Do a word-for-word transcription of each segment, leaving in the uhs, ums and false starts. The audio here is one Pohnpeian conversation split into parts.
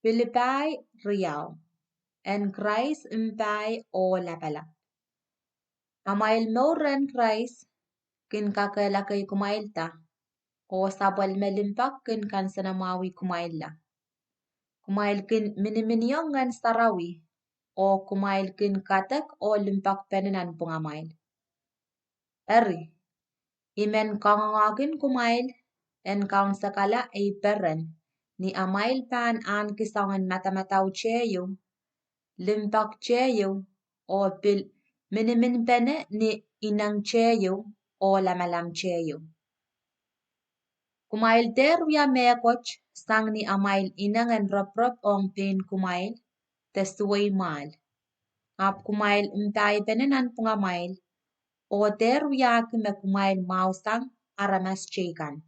Pilipai riau. En Krais mpahi oh lapalap. Amwail mour rehn Krais kin kakehlakei kumwailda, oh sapwellime limpoak kin kansenamwahwih kumwailla. Kumwail kin miniminiong Ngehn Sarawi, oh kumwail kin kadek oh limpoakpene nanpwungamwail. Eri, I men kangoangekin kumwail en kaunsekala ei peren, ni amwail pahn ahneki soangen madamadau teieu, limpoak teieu, oh pil miniminpene ni ineng teieu oh lamalam teieu. Kumwail dehr wia mehkot sang ni amwail ineng en roporop ong pein kumwail de suwei mwahl. Ahpw kumwail mpahipene nanpwungamwail, oh dehr wiahki me kumwail mwahusang aramas teikan.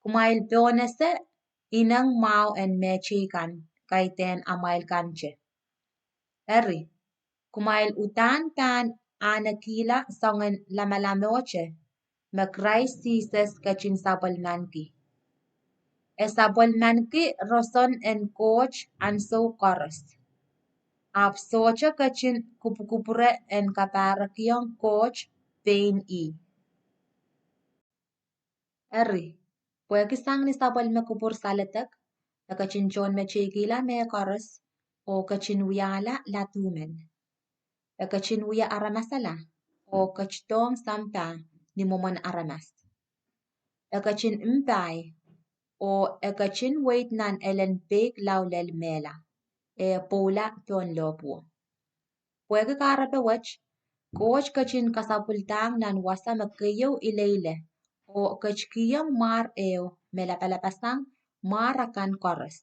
Kumwail pohnese ineng mwahu en mehteikan kaidehn amwail kante. Eri, kumwail uhdahn pahn ahnekihla soangen lamalamehte me Krais Sises ketin sapwellimaniki. E sapwellimaniki roson en Koht ahnsou koaros, ahpw sohte ketin kupwukupwure en kapahrekiong Koht pein ih. Eri, pwehki sang ni sapwellime kupwur saledek, e ketin tohnmeteikihla mehkoaros, oh ketin wiahla laduhmwen. E ketin wia aramasala, oh ketidohng sampah ni mwomwen aramas. E ketin mpahi, oh e ketin weid nan elen peik lao lel mehla, e pwoula pohn lohpwuo. Pwehki kahrepe wet, Koht ketin kasapwildahng nan wasa me keieu ileile, oh ketikihong mwar ehu me lapalapasang mwar akan koaros.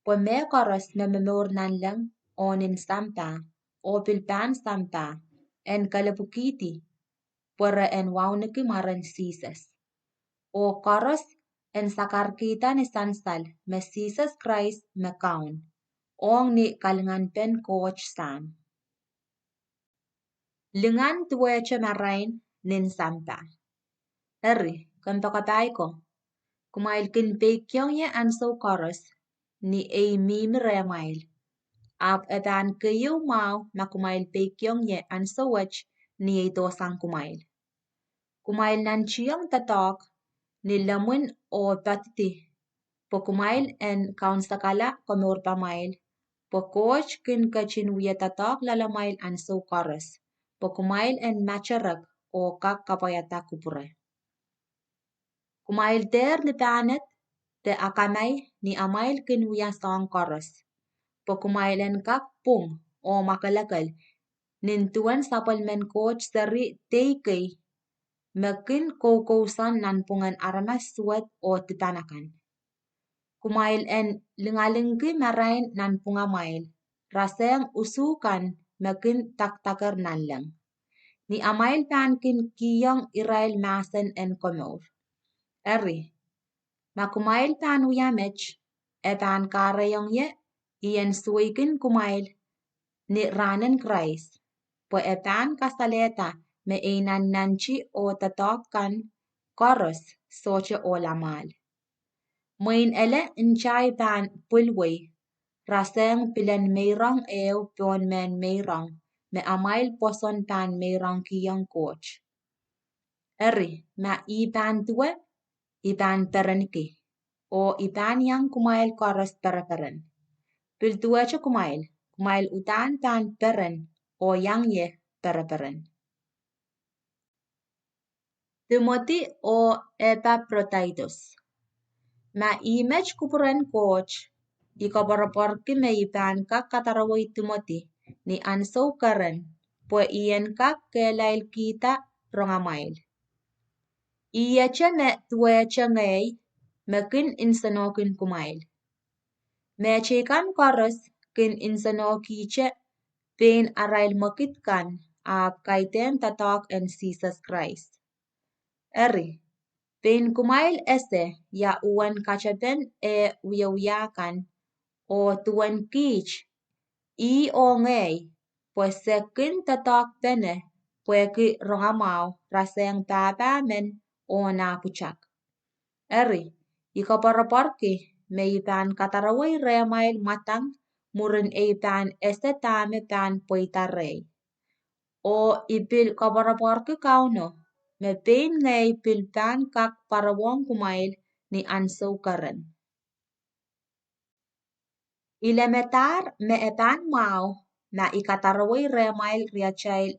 Pwe mehkoaros me momour nanleng, oh nin sampah, oh pil pahn sampah, en kelepwikihdi, pwe re en wauneki mwaren Sises. Oh koaros en sakarkihda ni sansal me Sises Krais me Kaun, ong ni kalinganpen Koht Sahm. Lingan duwehte marain nin sampah. Eri, kompoakepahi ko, kumwail kin peikiong ie ahnsou koaros, ni ei mihmi rehmwail. Ahpw e pahn keieu mwahu ma kumwail peikiong ie ahnsou wet, ni ei dohsang kumwail. Kumwail nantihong doadoahk ni lemwin oh poadidi, pwe kumwail en kaunsekala komourpamwail, pwe Koht kin ketin wia doadoahk loalamwail ahnsou koaros, pwe kumwail en materek oh kak kapwaiada kupwure. Kumwail dehr lipahned de akamai ni amwail kin wia soahng koaros, pwe kumwail en kak pwung oh mwakelekel nin duwen sapwellimen Koht seri dei kei, me kin koukousoan nanpwungen aramas suwed oh dipan akan. Kumwail en lingalingki marain nanpwungamwail, rasehng usu kan me kin dakdaker nanleng, ni amwail pahn kin kihong irail mahsen en komour. Eri, ma kumwail pahn wia met, e pahn kahrehiong ie I en suweikin kumwail ni rahnen Krais, pwe e pahn kasalehda me ei nannanti oh doadoahk kan koaros sohte ohla mwahl. Mwein ele nta I pahn pwilwei, rasehng pilen meirong ehu pohn mehn meirong, me amwail pwoson pahn meirongkihong Koht. Eri, ma I pahn duwe, I pahn perenki, oh I pahn iang kumwail koaros pereperen. Pil duwehte kumwail, kumwail uhdahn pahn peren oh iang ie pereperen. Timoty oh Epaprodaitos. Ma I met kupwuren Koht, I koapworopworki me I pahn kak kadarowei Timoty ni ahnsou keren, pwe I en kak kehlailkihda rongamwail. Ihte me duwehte ngehi me kin nsenohkin kumwail. Mehteikan koaros kin nsenohkihte pein arail mwekid kan, ahpw kaidehn doadoahk en Sises Krais. Eri, pein kumwail ese ia uwen katepen eh wiewia kan, oh duwen kiht, ih oh ngehi, pwe se kin doadoahkpene pwehki rongamwahu rasehng pahpa men oh nah pwutak. Eri, I koapworopworki me I pahn kadarowehi rehmwail mwadang mwurin ei pahn ese dahme pahn pweida rehi. Oh I pil koapworopworki Kauno, me pein ngehi pil pahn kak pwarowohng kumwail ni ansou keren. I lemadahr me e pahn mwahu ma I kadarowehi rehmwail riatail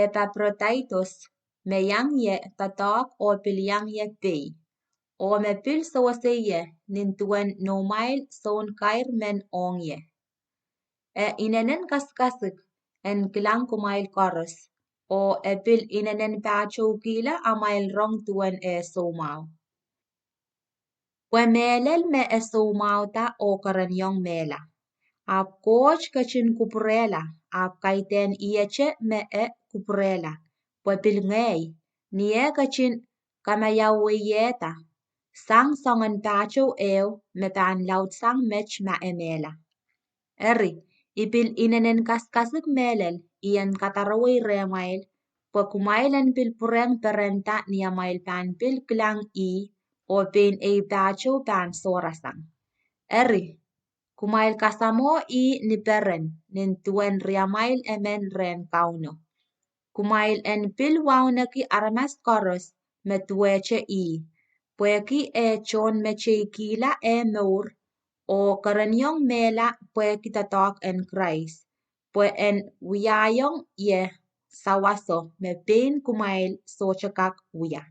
Epaprodaitos, me iang ie doadoahk oh pil iang ie pei, oh me pil sewese ie nin duwen noumwail sounkair men ong ie. E inenen kasikasik en kilang kumwail koaros, oh e pil inenen pahtoukihla amwail rong duwen eh soumwahu. Pwe mehlel me e soumwahuda oh kereniong mehla. Ahpw Koht ketin kupwurehla, ahpw kaidehn ihte me e kupwurehla, pwe pil ngehi, ni eh ketin kamaiauweiehda, sang soangen pahtou ehu me pahn laudsang met ma e mehla. Eri, I pil inenen kasikasik mehlel I en kadarowehi rehmwail, pwe kumwail en pil pwurehng perenda ni amwail pahn pil kilang ih, oh pein ei pahtou pahn sohrasang. Eri, kumwail kasamwo ih ni peren nin duwen riamwail emen rehn Kauno. Kumwail en pil wauneki aramas koaros me duwehte ih, pwehki eh tohnmeteikihla eh mour, oh kereniong mehla pwehki doadoahk en Krais, pwe en wiahiong ie sawaso me pein kumwail sohte kak wia.